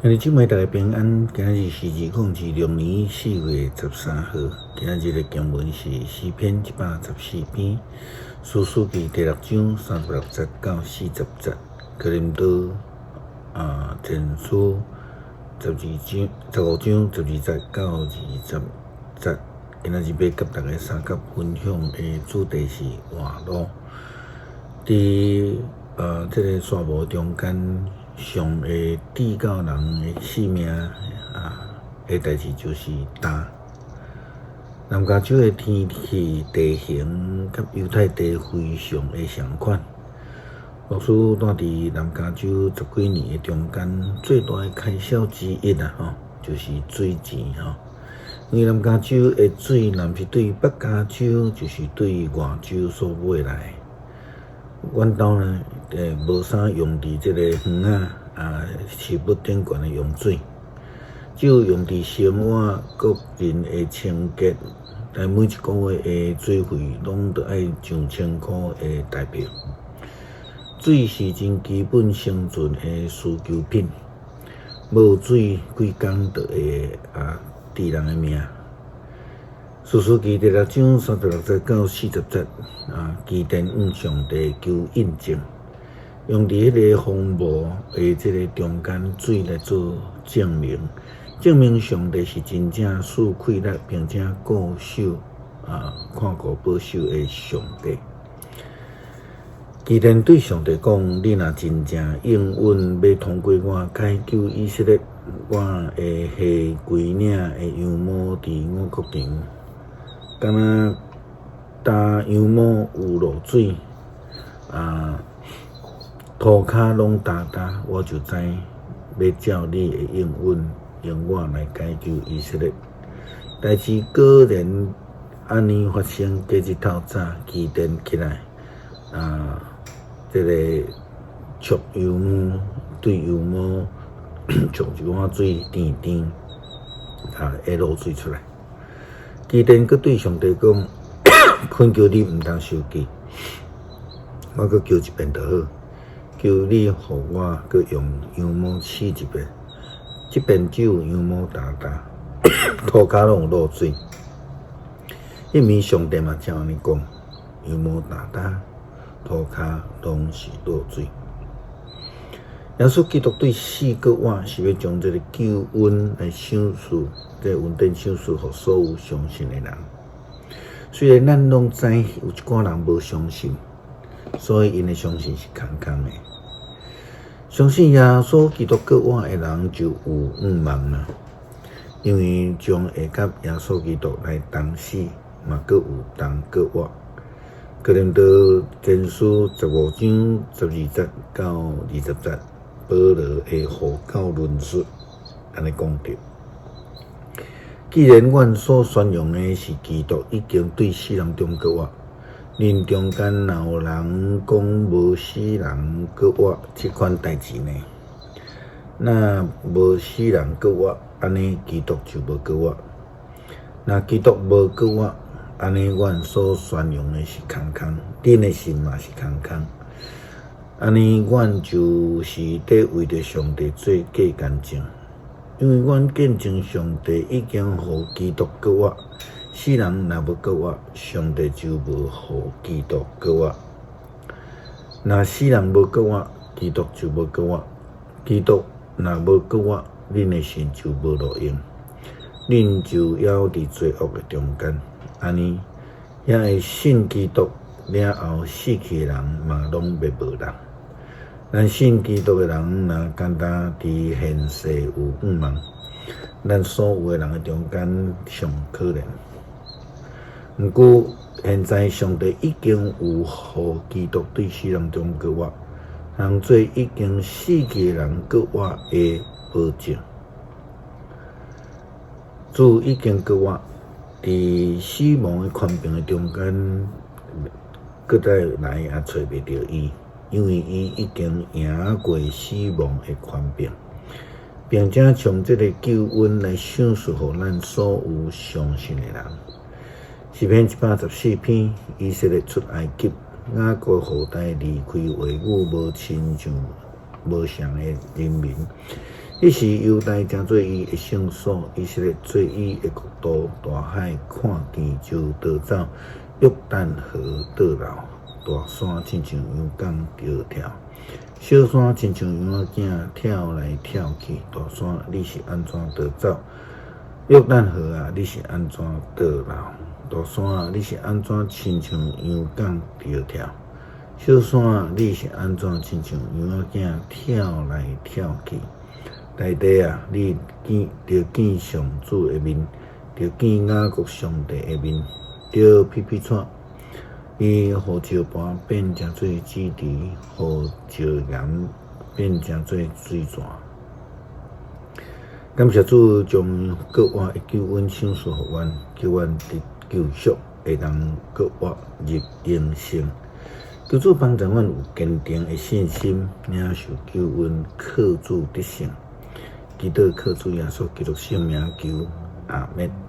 兄弟姊妹，大家平安。今日是2026年4月13號。今日的經文是詩篇114篇，士師記第六章36節到40節，哥林多前書12章15章12節到20節。今日欲佮大家相佮分享的主題是活路。佇這个沙漠中間，上會致到人的性命的代誌就是焦。南加州的天氣地形佮猶太地非常的相款。牧師蹛佇南加州十幾年的中間，最大的開銷之一啊，吼，就是水錢吼。因為南加州的水，若毋是對北加州，就是對外州所買來。阮兜呢，無啥用佇這個園仔植物頂懸的用水，只有用佇生活個人的清潔，但每一個月的水費攏著愛上千箍的台幣。水是真基本生存的需求品，無水幾工就會致人的命。士師記第六章36節到40節，基甸向上帝求印證，用佇彼個風暴的這个中間水來做證明，證明上帝是真正賜氣力，並且顧守看顧保守的上帝。基甸對上帝講：你若真正應允欲通過我解救以色列，我會下規領的羊毛佇五穀場，敢若焦羊毛有露水，塗跤攏焦焦，我就知欲照你的應允，用我來解救以色列。代誌果然按呢發生，隔日透早，基甸起來，這个戳羊毛，對羊毛戳一碗水甜甜，會露水出來。基甸閣對上帝講：懇求你毋通生氣，我閣求一遍就好，求你予我閣用羊毛試一遍，這遍只有羊毛焦焦，塗跤攏有露水。彼暝上帝嘛照按呢講，羊毛焦焦，塗跤攏是露水。耶穌基督對死閣活，是欲將這个救恩來賞賜，這个恩典賞賜予所有相信的人。雖然咱攏知有一寡人無相信，所以𪜶的相信是空空的。相信耶穌基督閣活的人就有盼望啦，因為將會佮耶穌基督來同死，嘛閣有同閣活。哥林多前書15章12節到20節，保羅的護教論述按呢講著。既然阮所宣揚的是基督已經對死人中復活，恁中間若有人講無死人復活這款代誌呢？若無死人復活，按呢基督就無復活。若基督無復活，按呢阮所宣揚的是空空，恁的信嘛是空空。按呢，阮就是佇為著上帝做假見證，因為阮見證上帝已經予基督復活，死人若無復活，上帝就無予基督復活。若死人無復活，基督就無復活。基督若無復活，恁的信就無路用，恁就猶佇罪惡的中間。按呢，遐个信基督了後死去的人嘛，攏欲無啦。咱信基督的人，若干焦佇現世有盼望，咱所有的人的中間上可憐。毋過現在上帝已經有予基督對死人中復活，通做已經死去的人復活的保證。主已經復活，佇死亡的權柄的中間，閣再來也揣袂著伊，因為伊已經贏過死亡的權柄，並且將這个救恩來賞賜予咱所有相信的人。詩篇114篇，以色列出埃及，雅各後代離開話語無親像無像的人民。彼時猶大成做伊的聖所，以色列做伊的國度。大海看見就逃走，約旦河倒流，大山親像羊仝著跳，小山親像羊仔囝跳來跳去。大山，你是按怎逃走？約旦河啊，你是按怎倒流？大山啊，你是按怎親像羊仝著跳？小山啊，你是按怎親像羊仔囝跳來跳去？大地啊，你見著見上主的面，著見雅各上帝的面，著皮皮掣。伊予石盤變成做水池，予石岩變成做水泉。感謝主將閣活的救恩賞賜予阮，叫阮得救贖，會當閣活入永生。求主幫助阮有堅定的信心，領受救恩，靠主得勝。祈禱靠主耶穌基督聖名求，阿們。